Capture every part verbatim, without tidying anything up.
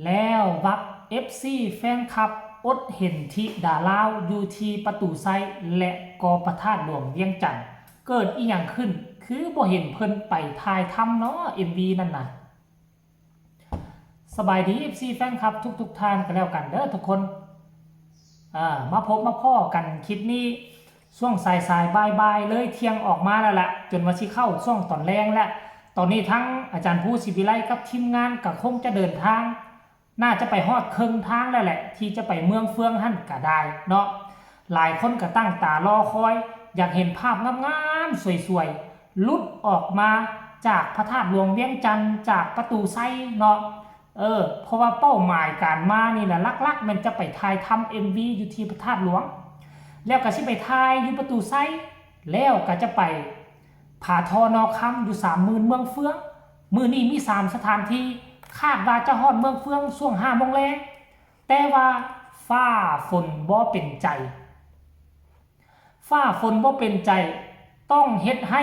แล้ววับ เอฟซี แฟนคลับอดเห็นธิดาลาวอยู่ที่ประตูไซและก็พระธาตุหลวงเวียงจันทน์ เกิดอีหยังขึ้น คือบ่เห็นเพิ่นไปถ่ายทำเนาะ เอ็มวี นั่นน่ะ สบายดี เอฟซี แฟนคลับทุกๆท่านกันแล้วกันเด้อทุกคน อ่า มาพบมาพ้อกันคลิปนี้ ช่วงสายๆบ่ายๆเลยเที่ยงออกมาแล้วละ จนว่าสิเข้าช่วงตอนแลงแล้ว ตอนนี้ทั้งอาจารย์ภูศิวิไลกับทีมงานก็คงจะเดินทาง น่าจะไปฮอดเคิ่งทางแล้วแหละ ที่จะไปเมืองเฟืองหั่นก็ได้เนาะ หลายคนก็ตั้งตารอคอย อยากเห็นภาพงามๆสวยๆ หลุดออกมาจากพระธาตุหลวงเวียงจันทน์ จากประตูไซเนาะ เออ เพราะว่าเป้าหมายการมานี่นะ หลักๆแม่นจะไปถ่ายทำ เอ็มวี อยู่ที่พระธาตุหลวง แล้วก็สิไปถ่ายอยู่ประตูไซ แล้วก็จะไปผาทอนอคำอยู่สามหมื่นเมืองเฟือง มื้อนี้มีสามสถานที่ คาดว่าจะฮอดเมืองเฟืองช่วงห้าโมงแลง แต่ว่าฟ้าฝนบ่เป็นใจ ฟ้าฝนบ่เป็นใจ ต้องเฮ็ดให้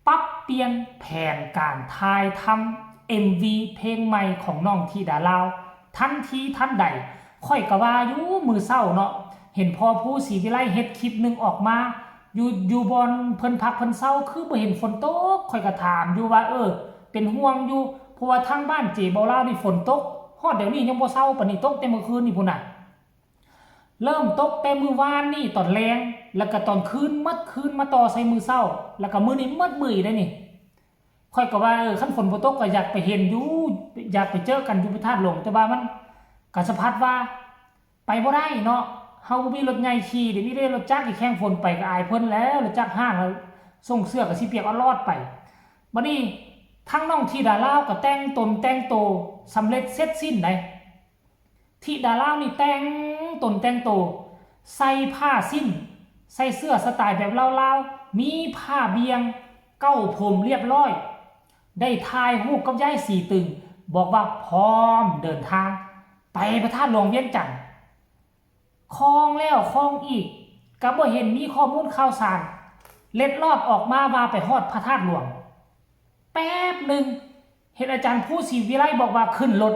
ปรับเปลี่ยนแผนการถ่ายทำ เอ็มวี เพลงใหม่ของน้องธิดาลาว ทันทีทันใด ข้อยก็ว่าอยู่มื้อเช้าเนาะ เห็นพ่อภูศิวิไลเฮ็ดคลิปหนึ่งออกมา อยู่ อยู่บ่อนเพิ่นพักเพิ่นเซา คือบ่เห็นฝนตก ข้อยก็ถามอยู่ว่า เออ เป็นห่วงอยู่ เพราะว่าทางบ้านเจเบาลาวนี่ฝนตก ฮอดเดี๋ยวนี้ยังบ่เซาปานนี้ ตกแต่เมื่อคืนนี่พุ้นน่ะ เริ่มตกแต่มื้อวานนี่ตอนแลง แล้วก็ตอนคืนหมดคืนมาต่อใส่มื้อเช้า แล้วก็มื้อนี้หมดมื้ออีกเด้นี่ ข้อยก็ว่า เออ คันฝนบ่ตกก็อยากไปเห็นอยู่ อยากไปเจอกันอยู่พระธาตุหลวง แต่ว่ามันก็สะพัดว่าไปบ่ได้เนาะ เฮาบ่มีรถใหญ่ขี่ เดี๋ยวมีแต่รถจักร แข่งฝนไปก็อายเพิ่นแหล้ว รถจักรห้างแล้วส่งเสื้อก็สิเปียกออดลอดไป บัดนี้ทางน้องธิดาลาวก็แต่งตนแต่งโตสำเร็จเสร็จสิ้นได ธิดาลาวนี่แต่งตนแต่งโต ใส่ผ้าสิ้น ใส่เสื้อสไตล์แบบลาวๆ มีผ้าเบี่ยง เก๊าผมเรียบร้อย ได้ถ่ายรูปกับยายสีตึง บอกว่าพร้อมเดินทาง ไปพระธาตุหลวงเวียงจันทน์ คองแล้วคองอีก ก็บ่เห็นมีข้อมูลข่าวสาร เล็ดลอดออกมาว่าไปฮอดพระธาตุหลวง แป๊บหนึ่ง เห็นอาจารย์ภูศิวิไลบอกว่าขึ้นรถ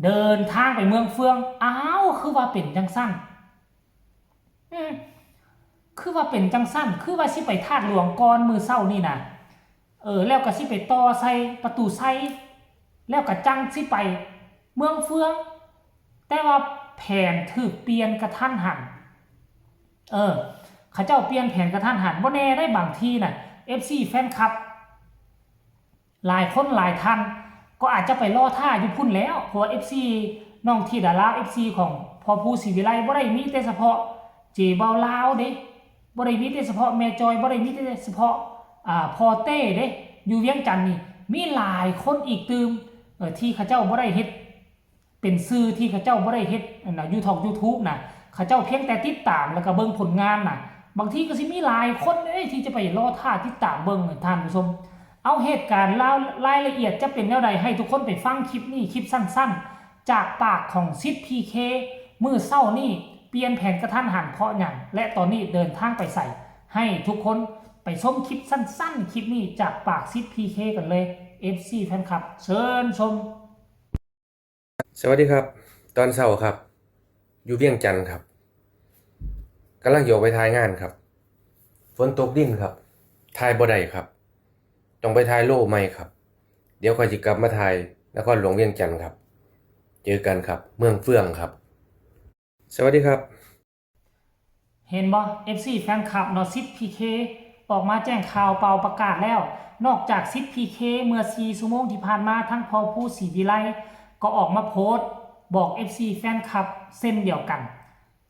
เดินทางไปเมืองเฟือง อ้าว คือว่าเป็นจังซั่น อืม คือว่าเป็นจังซั่น คือว่าสิไปธาตุหลวงก่อนมื้อเช้านี่นะ เออ แล้วก็สิไปต่อใส่ประตูไซ แล้วก็จั่งสิไปเมืองเฟือง แต่ว่าแผนถูกเปลี่ยนกะทันหัน เออ เขาเจ้าเปลี่ยนแผนกะทันหัน บ่แน่ได้บางทีน่ะ เอฟซี แฟนคลับ หลายคนหลายท่านก็อาจจะไปรอท่าอยู่พุ้นแล้ว เพราะว่า เอฟซี น้องธิดาลาว เอฟซี ของพ่อภูศิวิไลบ่ได้มีแต่เฉพาะเจเบาลาวเด้ บ่ได้มีแต่เฉพาะแม่จอย บ่ได้มีแต่เฉพาะ อ่า พ่อเต้เด้ อยู่เวียงจันทน์นี่ มีหลายคนอีกตื่ม เอ่อ ที่เขาเจ้าบ่ได้เฮ็ด เป็นสื่อที่เขาเจ้าบ่ได้เฮ็ดอันน่ะ ยูทอก YouTube น่ะ เขาเจ้าเพียงแต่ติดตามแล้วก็เบิ่งผลงานน่ะ บางทีก็สิมีหลายคนเด้ที่จะไปรอท่าติดตามเบิ่งน่ะ ท่านผู้ชม เอาเหตุการณ์ราว รายละเอียดจะเป็นแนวใด ให้ทุกคนไปฟังคลิปนี้ คลิปสั้นๆ จากปากของสิทธิ์ พีเค มื้อเช้านี้เปลี่ยนแผนกะทันหันเพราะหยัง และตอนนี้เดินทางไปไส ให้ทุกคนไปชมคลิปสั้นๆ คลิปนี้จากปากสิทธิ์ พีเค กันเลย เอฟซี แฟนคลับ เชิญชม สวัสดีครับ ตอนเช้าครับ อยู่เวียงจันทน์ครับ กำลังสิออกไปถ่ายงานครับ ฝนตกดินครับ ถ่ายบ่ได้ครับ ต้องไปถ่ายโลใหม่ครับ เดี๋ยวค่อยสิกลับมาถ่ายนครหลวงเวียงจันทน์ครับ เจอกันครับ เมืองเฟื่องครับ สวัสดีครับ เห็นบ่ เอฟซี แฟนคลับเนาะ สิทธิ์ พีเค ออกมาแจ้งข่าวเป่าประกาศแล้ว นอกจากสิทธิ์ พีเค เมื่อสี่ชั่วโมงที่ผ่านมา ทั้งพ่อภูศิวิไลก็ออกมาโพสต์บอก เอฟซี แฟนคลับเช่นเดียวกัน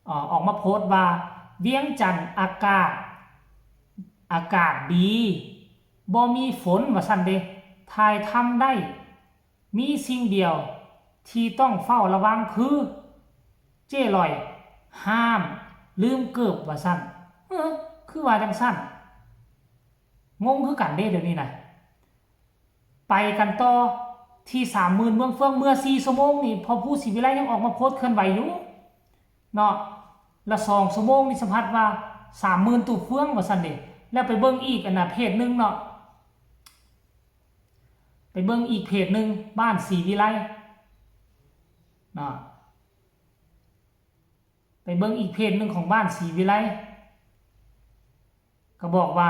เอ่อ ออกมาโพสต์ว่า เวียงจันทน์อากาศ อากาศดี บ่มีฝนว่าซั่นเด้ ถ่ายทำได้ มีสิ่งเดียวที่ต้องเฝ้าระวังคือ เจ้ลอย ห้ามลืมเกิบว่าซั่น เออ คือว่าจั่งซั่น งงคือกันเด้เดี๋ยวนี้นะ ไปกันต่อที่สามหมื่นเมืองเฟือง เมื่อสี่ชั่วโมงนี่ พ่อภูศิวิไลยังออกมาโพสต์เคลื่อนไหวอยู่เนาะ ละสองชั่วโมงนี่สะพัดว่าสามหมื่นตูบเฟืองว่าซั่นเด้ แล้วไปเบิ่งอีกอันน่ะเพจหนึ่งเนาะ ไปเบิ่งอีกเพจหนึ่ง บ้านศรีวิไล เนาะ ไปเบิ่งอีกเพจหนึ่งของบ้านศรีวิไล ก็บอกว่า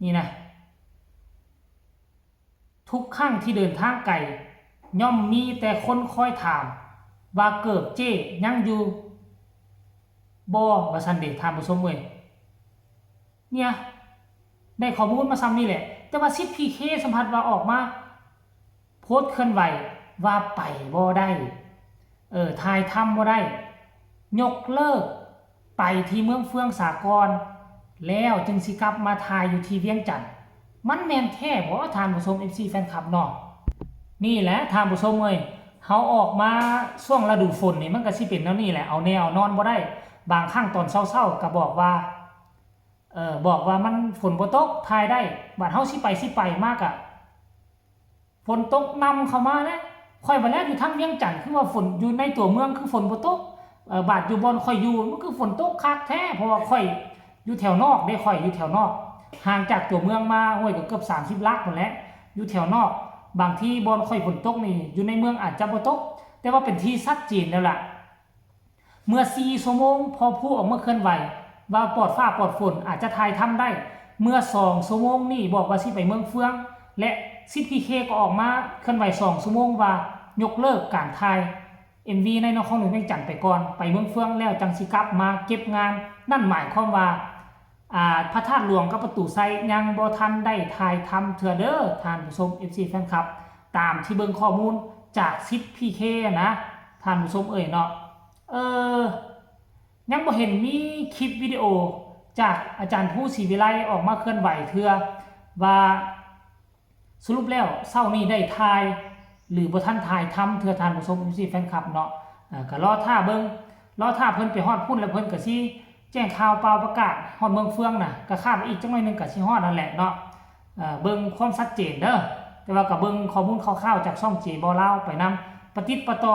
นี่นะ ทุกครั้งที่เดินทางไกล ย่อมมีแต่คนคอยถาม ว่าเกิบเจ้ยังอยู่บ่ ว่าซั่นเด้ ท่านผู้ชมเอ้ย เนี่ย ได้ข้อมูลมาส่ำนี่แหละ แต่ว่าสิบพีเคสัมผัสว่าออกมา โพสต์เคลื่อนไหวว่าไปบ่ได้ เออ ถ่ายทำบ่ได้ ยกเลิก ไปที่เมืองเฟืองสากล แล้วจึงสิกลับมาถ่ายอยู่ที่เวียงจันทน์ มันแม่นแท้บ่ ท่านผู้ชม เอฟซี แฟนคลับเนาะ นี่แหละท่านผู้ชมเอ้ย เฮาออกมาช่วงฤดูฝนนี่ มันก็สิเป็นแนวนี้แหละ เอาแน่เอานอนบ่ได้ บางครั้งตอนเช้าๆ ก็บอกว่า เออ บอกว่ามันฝนบ่ตก ถ่ายได้ บัดเฮาสิไปสิไปมากอะ ฝนตกนำเข้ามาแล้ว ข้อยว่าแล้วอยู่ทางเวียงจันทน์ คือว่าฝนอยู่ในตัวเมืองคือฝนบ่ตก เอ่อ บาดอยู่บ่อนข้อยอยู่ มันคือฝนตกคักแท้ เพราะว่าข้อยอยู่แถวนอกเด้ ข้อยอยู่แถวนอก ห่างจากตัวเมืองมา โอ้ย ก็เกือบสามสิบหลักพู้นแหละ อยู่แถวนอก บางทีบ่อนข้อยฝนตกนี่ อยู่ในเมืองอาจจะบ่ตก แต่ว่าเป็นที่ชัดเจนแล้วล่ะ เมื่อสี่ชั่วโมง พอผู้ออกมาเคลื่อนไหว ว่าปลอดฟ้าปลอดฝน อาจจะถ่ายทำได้ เมื่อสองชั่วโมงนี่บอกว่าสิไปเมืองเฟือง และสิบพีเคก็ออกมาเคลื่อนไหวสองชั่วโมง ว่ายกเลิกการถ่ายเอ็มวีในนครหลวงเวียงจันทน์ไปก่อน ไปเมืองเฟืองแล้วจังสิกลับมาเก็บงาน นั่นหมายความว่า อ่า พระธาตุหลวงกับประตูไซยังบ่ทันได้ถ่ายทำเทื่อเด้อ ท่านผู้ชม เอฟซี แฟนคลับ ตามที่เบิ่งข้อมูลจากสิบพีเคนะ ท่านผู้ชมเอ้ยเนาะ เออ ยังบ่เห็นมีคลิปวิดีโอจากอาจารย์ภูศรีวิไลออกมาเคลื่อนไหวเทื่อ ว่าสรุปแล้วเช้านี้ได้ถ่าย หรือบ่ทันถ่ายทำเทื่อ ท่านผู้ชม เอฟซี แฟนคลับเนาะ เอ่อ ก็รอท่าเบิ่ง รอท่าเพิ่นไปฮอดพุ้นแล้วเพิ่นก็สิแจ้งข่าวเป่าประกาศฮอดเมืองเฟืองน่ะ ก็คาดว่าอีกจักหน่อยหนึ่งก็สิฮอดนั่นแหละเนาะ เอ่อ เบิ่งความชัดเจนเด้อ แต่ว่าก็เบิ่งข้อมูลคร่าวๆจากช่องเจบอลาวไปนำ ประติดประต่อ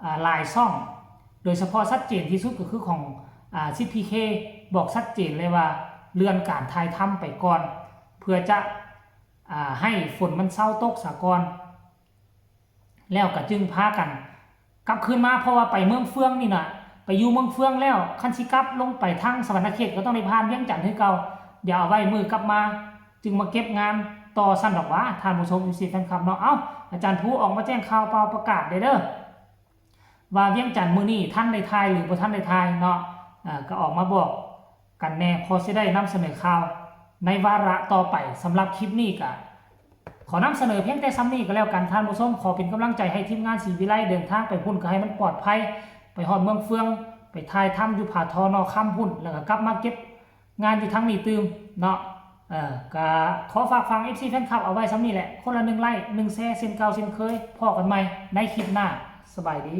อ่า หลายช่อง โดยเฉพาะชัดเจนที่สุดก็คือของ อ่า สิบพีเค บอกชัดเจนเลยว่าเลื่อนการถ่ายทำไปก่อน เพื่อจะ อ่า ให้ฝนมันเซาตกซะก่อน แล้วก็จึงพากันกลับคืนมา เพราะว่าไปเมืองเฟืองนี่น่ะ ไปอยู่เมืองเฟืองแล้ว คันสิกลับลงไปทางสะหวันนะเขตก็ต้องได้ผ่านเวียงจันทน์คือเก่า เดี๋ยวเอาไว้มื้อกลับมา จึงมาเก็บงานต่อซั่นดอกหวา ท่านผู้ชม เอฟซี แฟนคลับเนาะ เอ้า อาจารย์ภูออกมาแจ้งข่าวเป่าประกาศเด้อเด้อ ว่าเวียงจันทน์มื้อนี้ทันได้ถ่ายหรือบ่ทันได้ถ่ายเนาะ อ่า ก็ออกมาบอกกันแน่ พอสิได้นำเสนอข่าวในวาระต่อไป สำหรับคลิปนี้ก็ขอนำเสนอเพียงแต่ส่ำนี้ก็แล้วกัน ท่านผู้ชม ขอเป็นกำลังใจให้ทีมงานศรีวิไลเดินทางไปพุ้นก็ให้มันปลอดภัย ไปฮอดเมืองเฟือง ไปถ่ายทำอยู่ผาทอนอคำพุ้น แล้วก็กลับมาเก็บงานอยู่ทางนี้ตื่มเนาะ เอ่อ ก็ขอฝากฝัง เอฟซี แฟนคลับเอาไว้ส่ำนี้แหละ คนละหนึ่งไลค์ หนึ่งแชร์ เช่นเก่าเช่นเคย พ้อกันใหม่ในคลิปหน้า สบายดี